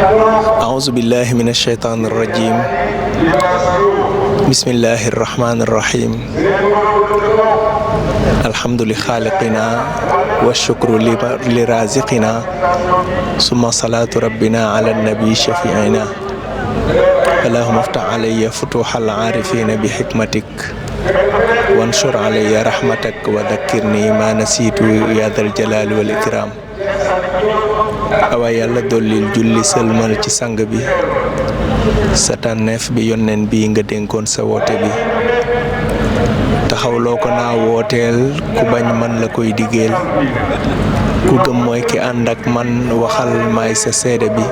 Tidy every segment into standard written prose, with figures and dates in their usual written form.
أعوذ بالله من الشيطان الرجيم بسم الله الرحمن الرحيم الحمد لخالقنا والشكر لرازقنا ثم صلاة ربنا على النبي شفيعنا اللهم افتح علي فتوح العارفين بحكمتك وانشر علي رحمتك وذكرني ما نسيت يا ذا الجلال والإكرام awa yàlla dollil julli sëlmal ci sang bi sa tànneef bi yónneen bi nga dénkoon sa woote bi taxawloo ko naa wooteel ku bañ man la koy diggeel ku gëm mooy ki ànd ak man waxal maay sa seede bi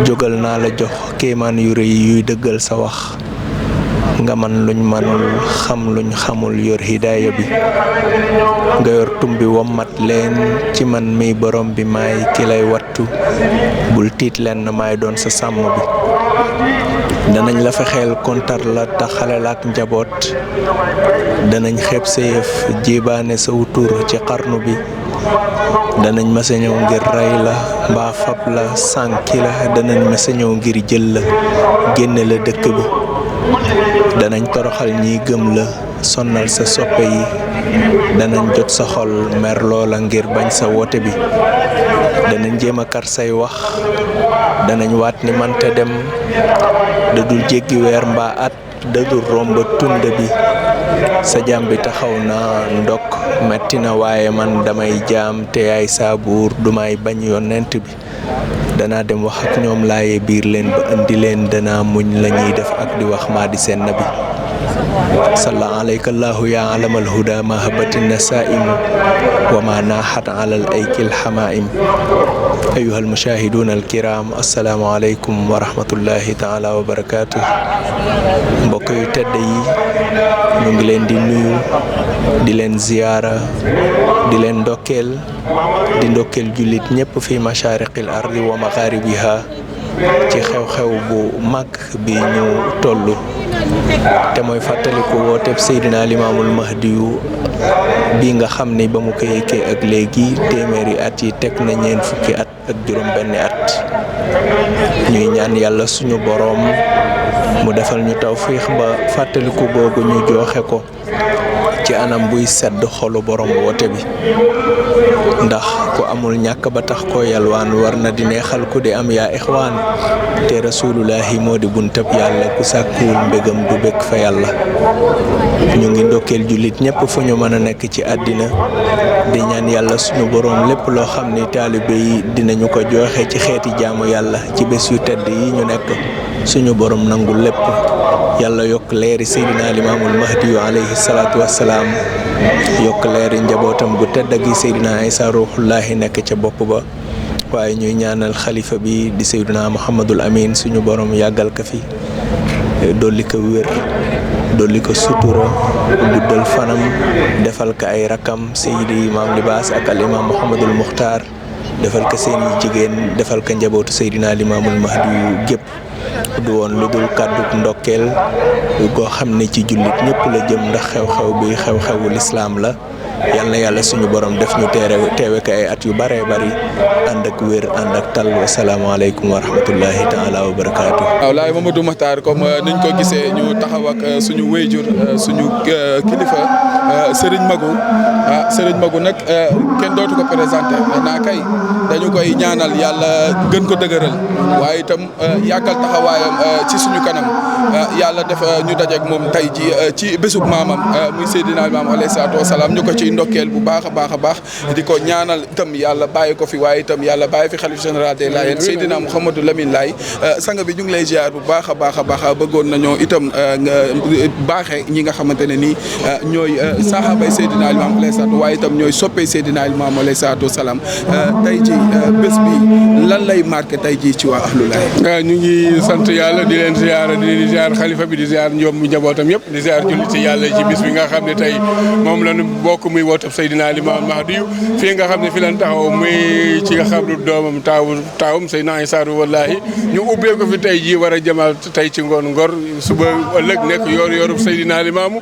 jógal naa la jox kéemaan yu rëy yuy dëggal sa wax nga man luñ manul xam luñ xamul yor hidaaya bi nga yor tumbi wommat leen ci man mi borom bi maay ki lay wattu bul tiit leen maay doon sa sàmm bi danañ la fexeel kontar la taxale la ak njaboot danañ xeeb sa yëf jébaane sa wutur ci xarnu bi danañ mësa ñëw ngir rey la mbaa fab la sànki la danañ mësa ñëw ngir jël la génne la dëkk bi danañ toroxal ñi gëm la sonnal sa soppe yi danañ jot sa xol mer loola ngir bañ sa woote bi danañ jéem a kar say wax danañ waat ni mante dem dadul jéggi weer mbaa at dadul romb tund bi sa jaam bi taxaw na ndokk metti na waaye man damay jaam te yaay saa buur dumay bañ yonent bi danaa dem wax ak ñoom laaye biir leen ba indi leen danaa muñ la ñuy def ak di wax maa di seen nabi salla alayka allahu ya alamal huda mahabati nasaimu wa ma naaxat alal aykil xamaim ayuha almushahiduna alkiram assalaamu alaykum wa rahmatullahi taala wa barakatuh mbokk yu tedd yi ñu ngi leen di nuyu di leen ziyaara di leen ndokkeel jullit ñépp fi mashariqil ardi wa magharibiha ci xew-xew bu mag bi ñu tollu te mooy fàttaliku wooteeb Seydina Limaamul Mahdiyu bi nga xam ni ba mu ko yëkkee ak léegi téeméeri at yi teg na ñeent fukki at ak juróom benni at ñuy ñaan yàlla suñu boroom mu defal ñu tawfiix ba fàttaliku googu ñu joxe ko ci anam buy sedd xolu borom woote bi ndax ku amul ñàkk ba tax ko yalwaan war na di neexal ku di am yaa ixwaan te rasulullahi moo di buntab yàlla ku sàkkuwul mbégam du bekk fa yàlla ñu ngi ndokkeel jullit ñépp fu ñu mën a nekk ci àddina di ñaan yàlla suñu borom lépp loo xam ni taalibe yi dinañu ko joxe ci xeeti jaamu yàlla ci bés yu tedd yi ñu nekk suñu borom nangul lépp yàlla yokk leeri Seydina Limaamul Mahdiyu alayhi salaatu wassalaam yokk leeri njabootam gu tedd gi Seydina Isa ruuxullaahi nekk ca bopp ba waaye ñuy ñaanal xalifa bi di Seydina Muhammadul Amin suñu borom yàggal ko fi dolli ko wér dolli ko sutura guddal fanam defal ko ay rakam Seydi Imaam Libaas ak al imaam Muhammadul Muxtaar defal ko seeni jigéen defal ko njabootu Seydina Limaamul Mahdiyu gépp du woon lu dul kàddu ndokkeel goo xam ne ci jullit ñëpp la jëm ndax xew-xew bi xew-xewu lislaam la yal na yàlla suñu borom def ñu teewe ko ay at yu bare bari ànd ak wér ànd ak tal wasalaamaaleykum wa rahmatullahi taala wa barakaatu. waaw laay Mamadou Makhtar comme niñ ko gisee ñu taxaw ak suñu wéyjur suñu kilifa Serigne Magou Serigne Magou nag kenn dootu ko présenté naa kay dañu koy ñaanal yàlla gën ko dëgëral waaye itam yàggal taxawaayam ci suñu kanam yàlla def ñu dajeek moom tey ji ci bésub maamam muy Seydina Limaamu alayhi salaatu wasalaam ñu ko ci ndokkeel bu baax a baax a baax di ko ñaanal itam yàlla bàyyi ko fi waaye itam yàlla bàyyi fi xalif général des Layènes Seydina Mouhamadou Lamine Laye sang bi ñu ngi lay ziar bu baax a baax a baax bëggoon nañoo itam nga baaxee ñi nga xamante ne nii ñooy saxaabay Seydina Limaamu alayhi salaatu waaye itam ñooy soppee Seydina Limaamu alayhi salaatu wasalaam tey ji bés bi lan lay marqué tey ji ci waa Ahlul Laye. ñu ngi sant yàlla di leen ziar di ziar xalifa bi di ziar ñoom njabootam yëpp di ziar jullit ci yàlla ci bis bi nga xam ne tey moom la ñu bokk muy woote Seydina Limaamu Mahdi fii nga xam ne fi leen taxaw muy ci nga xam ne doomam taawum Seydina Issa Rouhou Lahi ñu ubbee ko fi tey jii war a jëmal tey ci ngoon Ngor suba ëllëg nekk yoorub Seydina Limaamu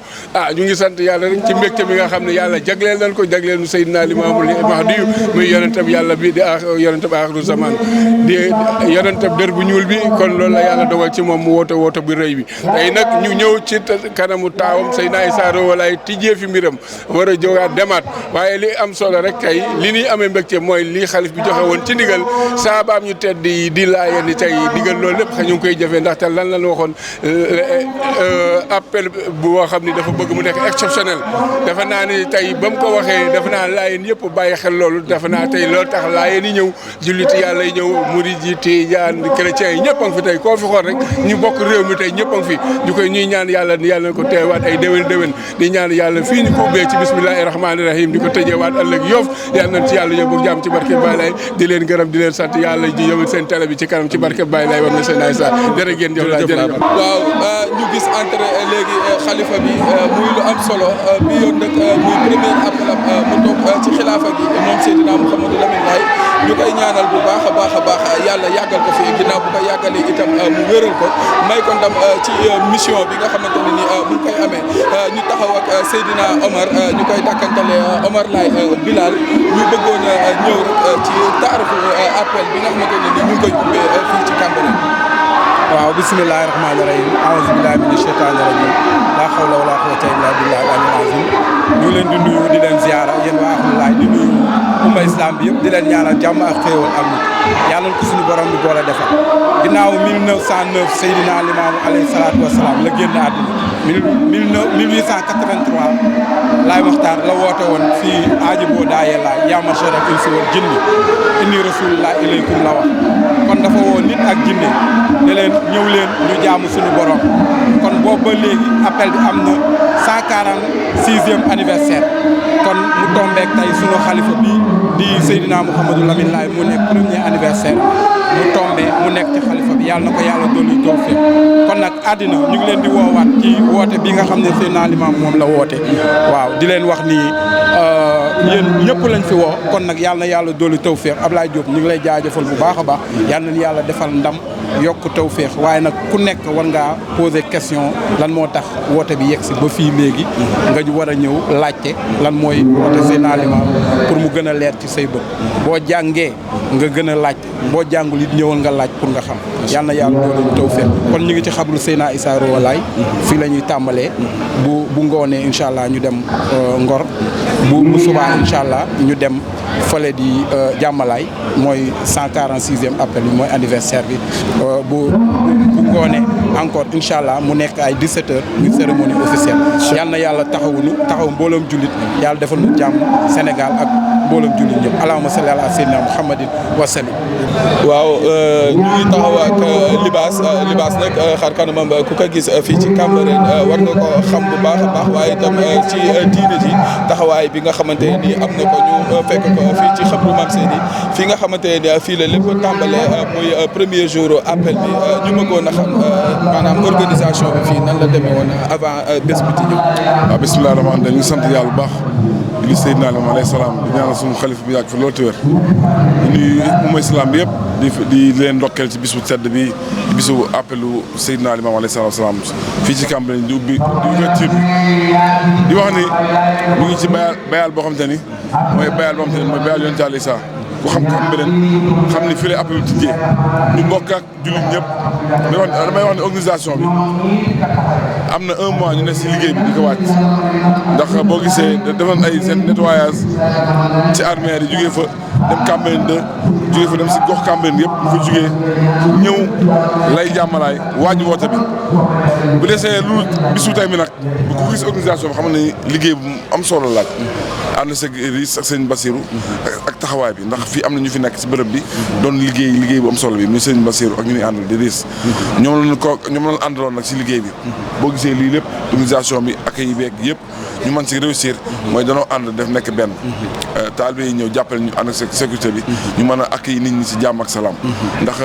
ñu ngi sant yàlla rek ci mbégte mi nga xam ne yàlla jagleel nañ ko jagleel nu Seydina Limaamu Mahdi muy yonentab yàlla bi di yonentab aaxiru zaman di yonentab dër bu ñuul bi kon loolu la yàlla dogal ci moom mu woote bu rëy bi tey nag ñu ñëw ci kanamu taawam Seydina Issa Rouhou Lahi tijjee fi mbiram war a jógaat demaat waaye li am solo rek tey li ñuy amee mbégte mooy li xalif bi joxe woon ci ndigal saabaam ñu tedd di laayeen ni tey digal loolu lépp ñu ngi koy jëfee ndaxte lan lañ waxoon appel boo xam ni dafa bëgg mu nekk exceptionnel dafa naa ni tey ba mu ko waxee dafa naa laayeen yëpp bàyyi xel loolu dafa naa tey loolu tax laayeen yi ñëw julliti yàlla yi ñëw murid yi tijaan chrétien yi ñëpp a ngi fi tey koo fi xool rek ñu bokk réew mi tey ñëpp a ngi fi ñu koy ñuy ñaan yàlla na ko teewaat ay déwén di ñaan yàlla fii ñu ko ubbee ci bismillahi rahmaani rahim di ko tëjeewaat ëllëg Yoff yàlla nañ ci yàlla yóbbu jàmm ci barke Baye Laye di leen gërëm di leen sant yàlla ji yóbbu seen télé bi ci kanam ci barke Baye Laye war na seen ay sa jërë ngeen jëf la jërëjëf waaw ñu gis entrée léegi xalifa bi muy lu am solo bi yoon nag muy premier appel mu toog ci xilaafa gi moom Seydina Mouhamadou Lamine Laye ñu koy ñaanal bu baax a baax yàlla yàggal ko fi ginnaaw bu ko yàggalee itam mu wéral ko may ko ndam ci mission bi nga xamante ne ni bu ñu koy amee ñu taxaw ak Seydina Omar ñu koy dàkkantale Omar Laye Bilal ñu bëggoon a ñëw rek ci taarifu appel bi nga xamante ne ni ñu ngi koy ubbee fii ci Cambérène. waaw bismillahi rahmaani rahim aouzu billahi mina shaytaani rajim laa hawla wala quwwata illa billahi al-aliyyil azim ñu leen di nuyu di leen ziara yéen waa Ahlullahi di nuyu umma islam bi yëpp di leen ñaanal jàmm ak xéewal am ni yàlla ko suñu borom bi boole defal ginnaaw 1909 Seydina Limaamu alayhi salaatu wasalaam la génn àddina 1883 Laay Maxtaar la woote woon fii aaji boo daayee laay yaa ma'shara al-insi wal jinni inni rasuulullahi ilaykum la wax kon dafa woo nit ak jinne ne leen ñëw leen ñu jaamu suñu borom kon boobu ba léegi appel bi am na 146e anniversaire kon mu tombeek tey sunu xalifa bi di Seydina Mouhamadou Lamine Laye mu nekk premier anniversaire mu tombe mu nekk ci xalifa bi yàlla na ko yàlla dolli tawfiq kon nag àddina ñu ngi leen di woowaat ci woote bi nga xam ne Seydina Limaamu moom la woote waaw di leen wax ni yéen ñëpp lañ fi woo kon nag yàlla na yàlla dolli tawfiq Ablaye Diop ñu ngi lay jaajëfal bu baax a baax yàlla na yàlla defal ndam yokk tawféex waaye nag ku nekk war ngaa poser question lan moo tax woote bi yegg si ba fii léegi nga war a ñëw laajte lan mooy woote Seydina Limaamu pour mu gën a leer ci say bët boo jàngee nga gën a laajte boo jàngul it ñëwal nga laaj pour nga xam yal na yàlla doolu tawféex kon ñu ngi ci xabru Seydina Issa Rouhou Laye fii la ñuy tàmbalee bu ngoonee incha allah ñu dem Ngor bu subaa incha allah ñu dem fële di jàmmalaay mooy 146e appel bi mooy anniversaire bi bu ngoonee encore incha allah mu nekk ay 17h ñu cérémonie officielle yal na yàlla taxaw mbooloom jullit yàlla defal nu jàmm Sénégal ak mbooloom jullit ñëpp allahumma salli ala sayyidina muhammadin wa sallim. waaw ñu ngi taxaw ak libaas nag xar kanamam ku ko gis fii ci Cambérène war nga ko xam bu baax a baax waaye itam ci diine ji taxawaay bi nga xamante ni am na ko ñu fekk ko fii ci xabru Mame Seydi fii nga xamante ni fii la lépp tàmbalee muy premier jour appel bi ñu bëggoon a xam maanaam organisation bi fii nan la demee woon avant bés bi ci ñëw. waaw bisimilah rahmaani rahiim ñu sant yàlla bu baax di gis Seydina Limaamu alayhi salaam di ñaanal suñu xalif bi yàgg fi loolu te wér di nuyu umma islam bi yëpp di leen ndokkeel ci bisu sedd bi bisu appelu Seydina Limaamu alayhi salaam fii ci Cambérène di ubbi ouverture bi di wax ni ñu ngi ci bayal boo xamante ni mooy bayal boo xamante ni mooy bayal yonent Yàlla Isaa ku xam Cambérène xam ni fii lay appelu tijjee ñu bokk ak jullit ñëpp damay wax ne organisation bi am na 1 mois ñu ne si liggéey bi di ko wàcc ndax boo gisee defoon ay seen nettoyage ci armère yi jugee fa dem Cambérène 2 jugee fa dem si gox Cambérène yëpp ñu fa jugee ñëw lay jàmmalaay waaj woote bi bu desee lu bisu tey mi nag bu ko gis organisation bi xam ne liggéey bu am solo laaj ànd sa riis ak sëñ Bassirou ak taxawaay bi ndax fii am na ñu fi nekk si bërëb bi doon liggéey bu am solo bi muy sëñ Bassirou ak ñu ñuy àndal di riis ñoom lañ àndaloon nag si liggéey bi boo gisee lii lépp organisation bi ak yi beeg yëpp ñu mën si réussir mooy danoo ànd def nekk benn taalibe yi ñëw jàppale ñu ànd ak sécurité bi ñu mën a accueillir nit ñi si jàmm ak salaam ndax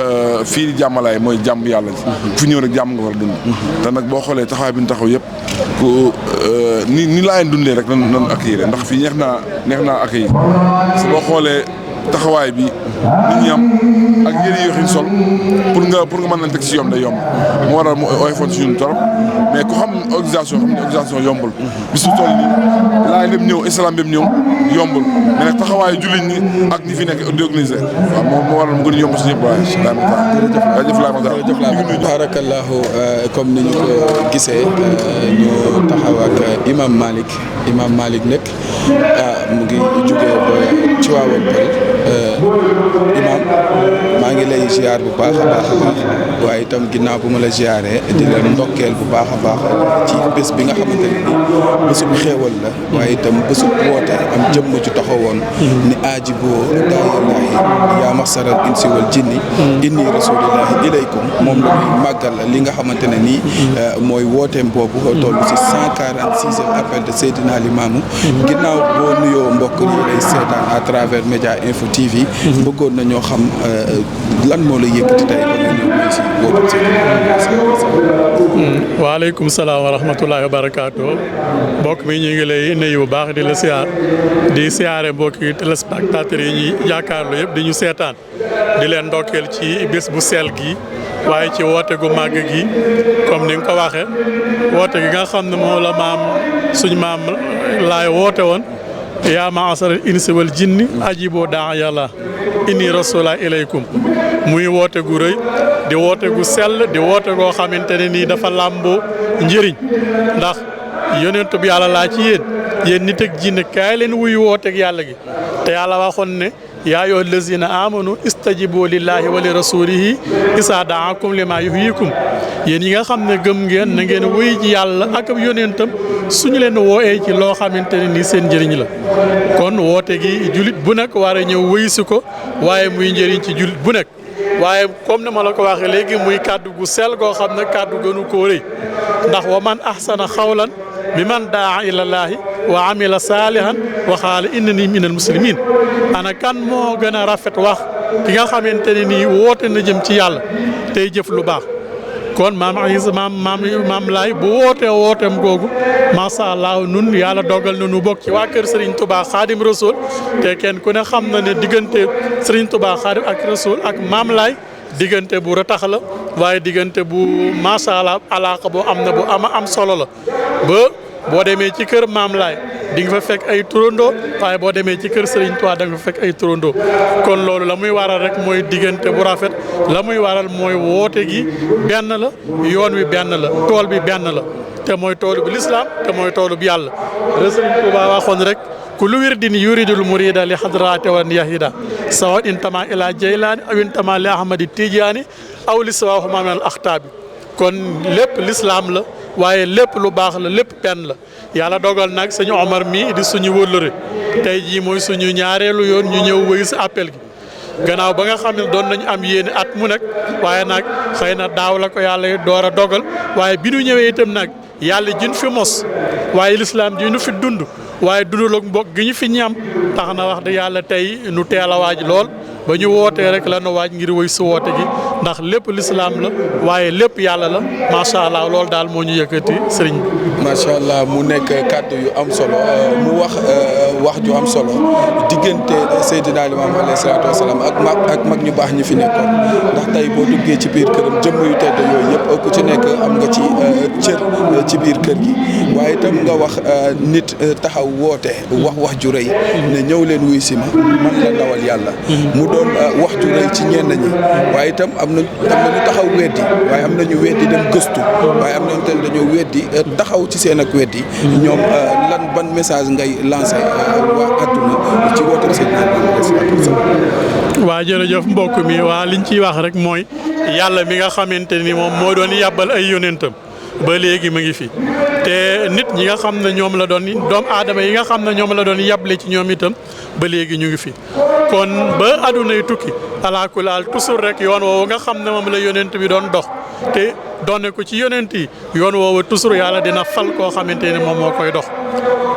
fii di jàmmalaay mooy jàmm yàlla ji fu ñëw rek jàmm nga war a dund te nag boo xoolee taxawaay bi ñu taxaw yëpp ku ni laa leen dundee rek nan accueillir ndax fii neex naa accueillir parce que boo xoolee taxawaay bi nit ñi am ak yëre yoo xam sol pour nga mën leen teg si yoon day yomb moo waral mu oyofoon si ñun torop mais ku xam organisation yombul bis bu toll nii laay lépp ñëw islam bépp ñëw yombul mais nag taxawaayu jullit ñi ak ñi fi nekk di organisé waaw moo waral mu gën a yomb si ñëpp waaye jërëjëf Laye barakallahu comme ni ñu ko gisee ñu taxaw ak imam Malick nekk mu ngi jógee ba Tivaouane Peulh imam maa ngi lay ziar bu baax a baax waaye itam ginnaaw bu ma la ziaree di la ndokkeel bu baax a baax ci bés bi nga xamante ne ni bésub xéewal la waaye itam bésub woote am jëmm ju taxawoon ni aajiboo daayallaahi yaa maxsaral insi wal jinni inni rasulillahi ilaykum moom la muy màggal li nga xamante ne nii mooy wooteem boobu toll ci 146e appel de Seydina Limamou ginnaaw boo nuyoo mbokk yi lay seetaan à travers Média Info TV bëggoon na ñoo xam lan moo la yëkkati tey ba nga ñëw mooy si wooteem Seydina. waaleykum salaam wa rahmatullahi wa barakaatu mbokk mi ñu ngi lay nuyu bu baax di la siyaar di siyaare mbokki téléspectateurs yi ñuy jàkkaarloo yëpp di ñu seetaan di leen ndokkeel ci bés bu sell gi waaye ci woote gu màgg gi comme ni nga ko waxee woote gi nga xam ne moom la suñ maam laay woote woon yaa ma'asharal insi wal jinni ajiboo daa yàlla inni rasula ilaykum muy woote gu rëy di woote gu sell di woote goo xamante ne nii dafa làmboo njëriñ ndax yonentu bi yàlla laa ci yéen nit ak jinne kaay leen wuyu wooteeg yàlla gi te yàlla waxoon ne yaa ayyuha allazina amanu istajibu lillahi wa li rasulihi isa daakum lima yuhyikum yéen yi nga xam ne gëm ngeen na ngeen wuy ji yàlla ak yonentam suñu leen wooyee ci loo xamante ne nii seen njëriñ la kon woote gi julit bu nekk war a ñëw wuy si ko waaye muy njëriñ ci julit bu nekk waaye comme ni ma la ko waxee léegi muy kàddu gu sell goo xam ne kàddu gënu koo rëy ndax wa man ahsana xawlan bi man daa ilallaahi wa amila saalihan wa qaala innanii minal muslimiin ana kan moo gën a rafet wax ki nga xamante ne nii woote na jëm ci yàlla tey jëf lu baax kon maam Laay bu wooteem googu macha allah nun yàlla dogal na nu bokk ci waa kër Serigne Touba Khadim Rasoul te kenn ku ne xam na ne diggante Serigne Touba Khadim ak Rasoul ak maam Laay diggante bu ratax la waaye diggante bu macha allah alaaka boo am na bu am solo la ba boo demee ci kër maam Laay di nga fa fekk ay turandoo waaye boo demee ci kër Serigne Touba da nga fa fekk ay turandoo kon loolu la muy waral rek mooy diggante bu rafet la muy waral mooy woote gi benn la yoon wi benn la tool bi benn la te mooy toolu bi lislaam te mooy toolu bi yàlla Serigne Touba waxoon rek kullu wirdin yuridul murida li hadrati wan yahida sawa intama ila jaylaani aw intama li ahmadi tijaani aw li sawahuma min al axtaabi kon lépp lislaam la waaye lépp lu baax la lépp benn la yàlla dogal nag suñu Omar mii di suñu wëllëre tey jii mooy suñu ñaareelu yoon ñu ñëw wëy si appel gi gannaaw ba nga xam ne doon nañu am yéene at mu nekk waaye nag xëy na daaw la ko yàlla door a dogal waaye bi ñu ñëwee itam nag yàlla jin fi mos waaye lislaam ji ñu fi dund waaye dundal ak mbokk gi ñu fi ñam tax na wax dëgg yàlla tey nu teel a waaj lool ba ñu wootee rek la nu waaj ngir wëy si woote gi ndax lépp lislaam la waaye lépp yàlla la macha allah loolu daal moo ñu yëkkati sëriñ bi. macha allah mu nekk kàddu yu am solo mu wax ju am solo diggante Seydina Limaamu alayhi salaatu wa salaam ak mag ñu baax ñi fi nekkoon ndax tey boo duggee ci biir këram jëmm yu tedd yooyu yëpp ku ci nekk am nga ci cër ci biir kër gi waaye itam nga wax nit taxaw woote wax ju rëy ne ñëw leen wuy si man la ndawal yàlla. mu doon wax ju rëy ci ñenn ñi waaye itam am na ñu taxaw weddi waaye am na ñu weddi dem gëstu waaye am na ñu tamit dañoo weddi taxaw ci seen ak weddi ñoom lan ban message ngay lancé waa adduna ci woote Seydina Limaamu. waa jërëjëf mbokk mi waa liñ ciy wax rek mooy yàlla mi nga xamante ni moom moo doon yàbbal ay yonentam ba léegi mu ngi fi te nit ñi nga xam ne ñoom la doon doomu aadama yi nga xam ne ñoom la doon yàble ci ñoom itam ba léegi ñu ngi fi kon ba àdduna yi tukki alaakulaal toujours rek yoon woowu nga xam ne moom la yonent bi doon dox te doone ko ci yonent yi yoon woowu toujours yàlla dina fal koo xamante ne moom moo koy dox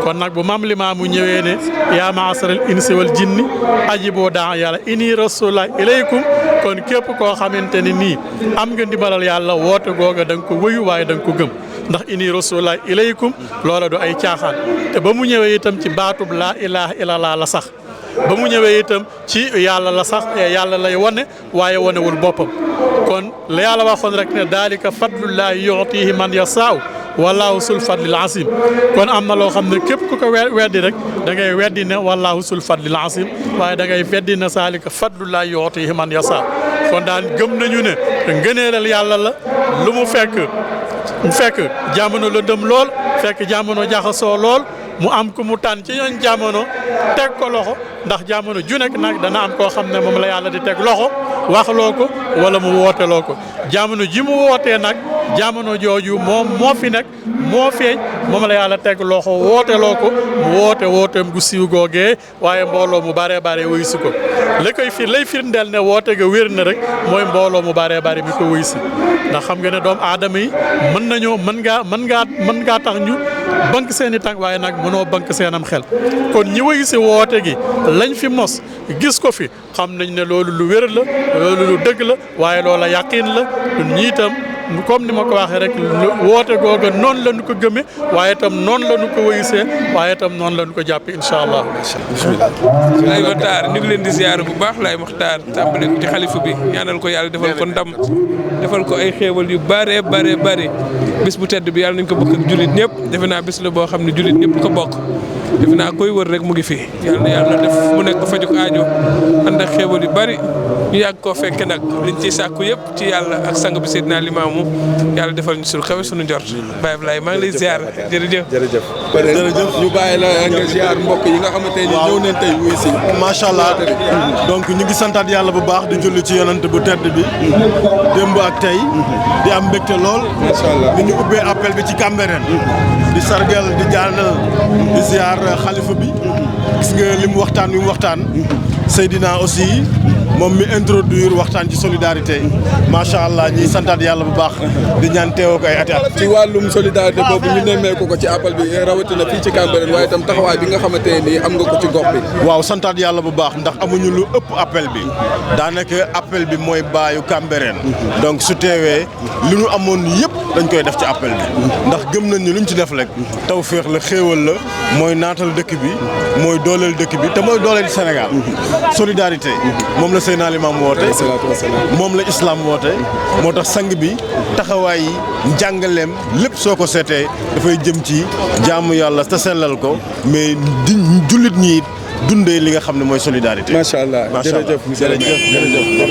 kon nag bu Maam Limaamu ñëwee ne yaa ma'asharal insi wal jinni ajiboo daa yàlla inni rasulullah ilaykum kon képp koo xamante ne nii am nga ndimbalal yàlla woote googa da nga ko wëyu waaye da nga ko gëm ndax inni rasulullah ilaykum loola du ay caaxaan te ba mu ñëwee itam ci baatub laa ilaha illallah la sax ba mu ñëwee itam ci yàlla la sax yàlla lay wane waaye wanewul boppam kon la yàlla waxoon rek ne daalika fadlullahi yu'tihi man yasaaw wallaahu sul fadlil asim kon am na loo xam ne képp ku ko weddi rek da ngay weddi ne wallaahu sul fadlil asim waaye da ngay weddi ne saalika fadlullahi yu'tihi man yasaaw kon daan gëm nañu ne ngëneelal yàlla la lu mu fekk jamono la dem lool fekk jamono jaxasoo lool mu am ku mu tànn ci ñoom jamono teg ko loxo ndax jamono ju nekk nag dana am koo xam ne moom la yàlla di teg loxo waxloo ko wala mu wooteloo ko jamono ji mu wootee nag jamono jooju moom moo fi nekk moo feeñ moom la yàlla teg loxo wooteloo ko mu wooteem gu siiw googee waaye mbooloo mu baree bare wuy si ko lay firndeel ne woote ga wér na rek mooy mbooloo mu baree bare mi ko wuy si ndax xam nga ne doomu aadama yi mën ngaa tax ñu bank seen i tànk waaye nag mënoo bank seenam xel kon ñi wuy si woote gi lañ fi mos gis ko fi xam nañ ne loolu lu wér la loolu lu dëgg la waaye loola yàqiin la ñun ñi itam comme ni ma ko waxee rek woote googa noonu la ñu ko gëmee waaye itam noonu la ñu ko wëyisee waaye itam noonu la ñu ko jàppee incha allah. Laay Maxtaar ñu ngi leen di ziar bu baax Laay Maxtaar tàmbale ko ci xalifa bi ñaanal ko yàlla defal ko ndam defal ko ay xéewal yu bare bis bu tedd bi yàlla nañ ko bokk ak jullit ñëpp defe naa bis la boo xam ne jullit ñëpp ko bokk defe naa koy wër rek mu ngi fi yàlla na yàlla def mu nekk fajuk aajo ànd ak xéewal yu bari ñu yàgg koo fekke nag liñ ciy sàkku yëpp ci yàlla ak sang bi Seydina Limaamu yàlla defal ñu suñu kawe suñu njort Baye Ablaye maa ngi lay ziar jërëjëf ñu bàyyi la nga ziar mbokk yi nga xamante ni ñëw nañ tey wuy si macha allah donc ñu ngi santaat yàlla bu baax di julli ci yonent bu tedd bi démb ak tey di am mbégte lool macha allah ni ñu ubbee appel bi ci Cambérène di sargal di jaanal di ziar xalifa bi gis nga li mu waxtaan Seydina aussi moom mi introduire waxtaan ci solidarité macha allah ñuy santaat yàlla bu baax di ñaan teewoo ko ay ati at. ci wàllum solidarité boobu ñu nemmeeku ko ci appel bi rawatina fii ci Cambérène waaye itam taxawaay bi nga xamante ne nii am nga ko ci gox bi. waaw santaat yàlla bu baax ndax amuñu lu ëpp appel bi daanaka appel bi mooy baayu Cambérène donc su teewee li ñu amoon yëpp dañ koy def ci appel bi ndax gëm nañ ni luñ ci def rek tawféex la xéewal la mooy naatal dëkk bi mooy dooleel dëkk bi te mooy dooleel Sénégal solidarité moom la Seydina Limaamu woote moom la islam woote moo tax sang bi taxawaay yi njàngaleem lépp soo ko seetee dafay jëm ci jaamu yàlla te sellal ko mais di jullit ñi dundee li nga xam ne mooy solidarité. macha allah jërëjëf.